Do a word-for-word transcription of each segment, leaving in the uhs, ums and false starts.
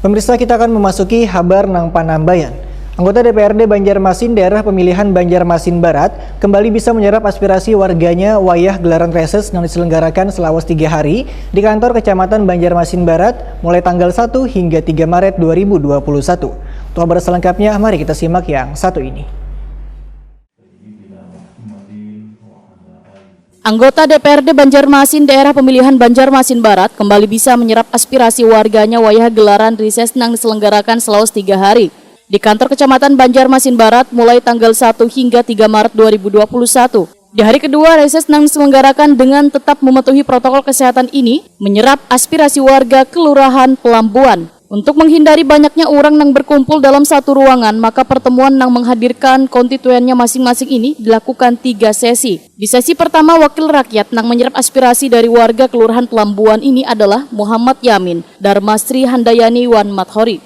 Pemirsa, kita akan memasuki habar nang panambayan. Anggota D P R D Banjarmasin daerah pemilihan Banjarmasin Barat kembali bisa menyerap aspirasi warganya wayah gelaran reses nang diselenggarakan selawas tiga hari di kantor Kecamatan Banjarmasin Barat mulai tanggal satu hingga tiga Maret dua ribu dua puluh satu. Untuk kabar selengkapnya, mari kita simak yang satu ini. Anggota D P R D Banjarmasin daerah pemilihan Banjarmasin Barat kembali bisa menyerap aspirasi warganya wayah gelaran reses nang diselenggarakan selawas tiga hari di kantor Kecamatan Banjarmasin Barat mulai tanggal satu hingga tiga Maret dua ribu dua puluh satu. Di hari kedua, reses nang diselenggarakan dengan tetap mematuhi protokol kesehatan ini menyerap aspirasi warga Kelurahan Pelambuan. Untuk menghindari banyaknya urang nang berkumpul dalam satu ruangan, maka pertemuan nang menghadirkan konstituennya masing-masing ini dilakukan tiga sesi. Di sesi pertama, wakil rakyat nang menyerap aspirasi dari warga Kelurahan Pelambuan ini adalah Muhammad Yamin, Darmasri Handayani, wan Mathori.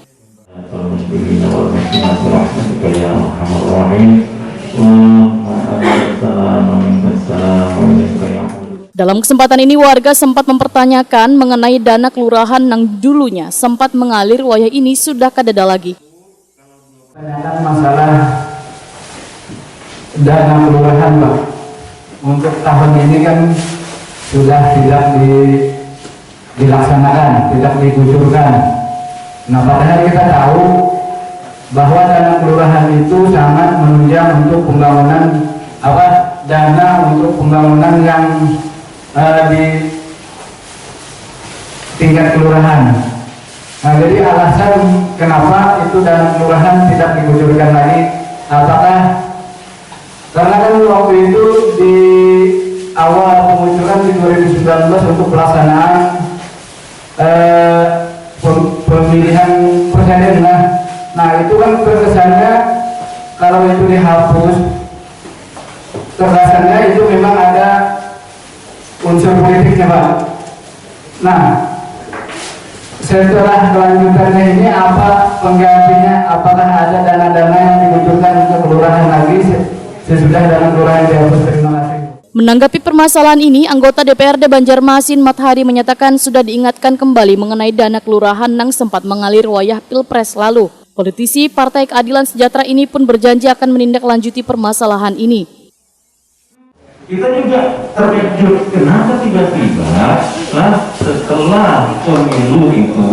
Dalam kesempatan ini, warga sempat mempertanyakan mengenai dana kelurahan nang dulunya sempat mengalir, wayah ini sudah kadada lagi. Tanyakan masalah dana kelurahan, Pak. Untuk tahun ini kan sudah tidak di, dilaksanakan, tidak dikucurkan. Nah, padahal kita tahu bahwa dana kelurahan itu sangat menunjang untuk pembangunan, apa, dana untuk pembangunan yang eh, di tingkat kelurahan. Nah, jadi alasan kenapa itu dana kelurahan tidak dikucurkan lagi, apakah karena kan waktu itu di awal pengucuran di dua ribu sembilan belas untuk pelaksanaan eh, pem- pemilihan presiden, nah, nah, itu kan terkesannya kalau itu dihapus, terkesannya itu memang ada unsur politiknya, Pak. Nah, setelah kelanjutannya ini apa penggantinya? Apakah ada dana-dana yang dibutuhkan untuk kelurahan lagi se- sesudah dana kelurahan dihapus? Terima kasih. Menanggapi permasalahan ini, anggota D P R D Banjarmasin, Mathari, menyatakan sudah diingatkan kembali mengenai dana kelurahan nang sempat mengalir wayah Pilpres lalu. Politisi Partai Keadilan Sejahtera ini pun berjanji akan menindaklanjuti permasalahan ini. Kita juga terkejut, kenapa tiba-tiba, nah, setelah pemilu itu,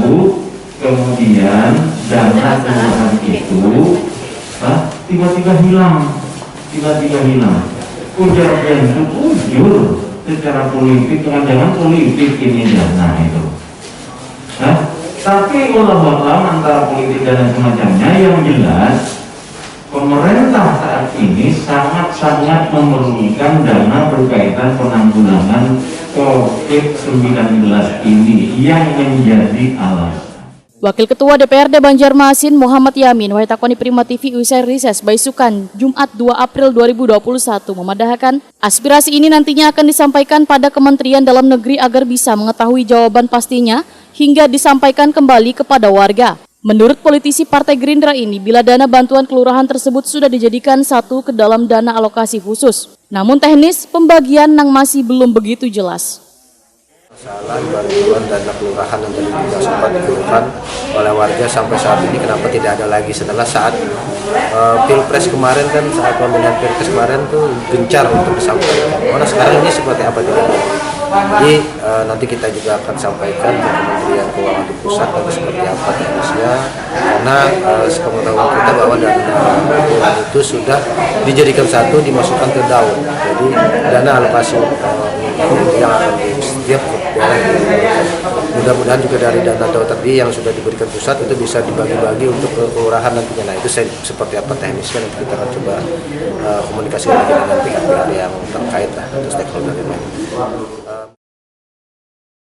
kemudian dana kelurahan itu, nah, tiba-tiba hilang, tiba-tiba hilang. Ujar Bentuk, ujur secara politik, jangan-jangan politik ini dana itu. Nah, tapi wallahualam antara politik dan semacamnya, yang jelas pemerintah saat ini sangat-sangat memerlukan dana berkaitan penanggulangan covid sembilan belas ini yang menjadi alasan. Wakil Ketua D P R D Banjarmasin, Muhammad Yamin, wayah takoni Prima T V usai rises baisukan Jumat dua April dua ribu dua puluh satu, memadahakan aspirasi ini nantinya akan disampaikan pada Kementerian Dalam Negeri agar bisa mengetahui jawaban pastinya hingga disampaikan kembali kepada warga. Menurut politisi Partai Gerindra ini, bila dana bantuan kelurahan tersebut sudah dijadikan satu ke dalam dana alokasi khusus. Namun teknis pembagian nang masih belum begitu jelas. Masalah bantuan dana kelurahan yang tadi juga sempat dikeluhkan oleh warga sampai saat ini kenapa tidak ada lagi setelah saat eh, pilpres kemarin kan, saat pemilihan pilpres kemarin tuh gencar untuk disampaikan. Mana sekarang ini seperti apa tidak ada. Jadi eh, nanti kita juga akan sampaikan ke Kementerian Keuangan di pusat nanti seperti apa teknisnya. Karena eh, sepengetahuan kita bahwa dana kelurahan itu sudah dijadikan satu, dimasukkan ke daun. Jadi dana alokasi eh, yang akan di setiap daerah. Mudah-mudahan juga dari dana daun tadi yang sudah diberikan pusat itu bisa dibagi-bagi untuk ke kelurahan nantinya. Nah, itu saya, seperti apa teknisnya nanti kita akan coba eh, komunikasi lagi dengan pihak-pihak yang terkait lah, atau stakeholder yang lain.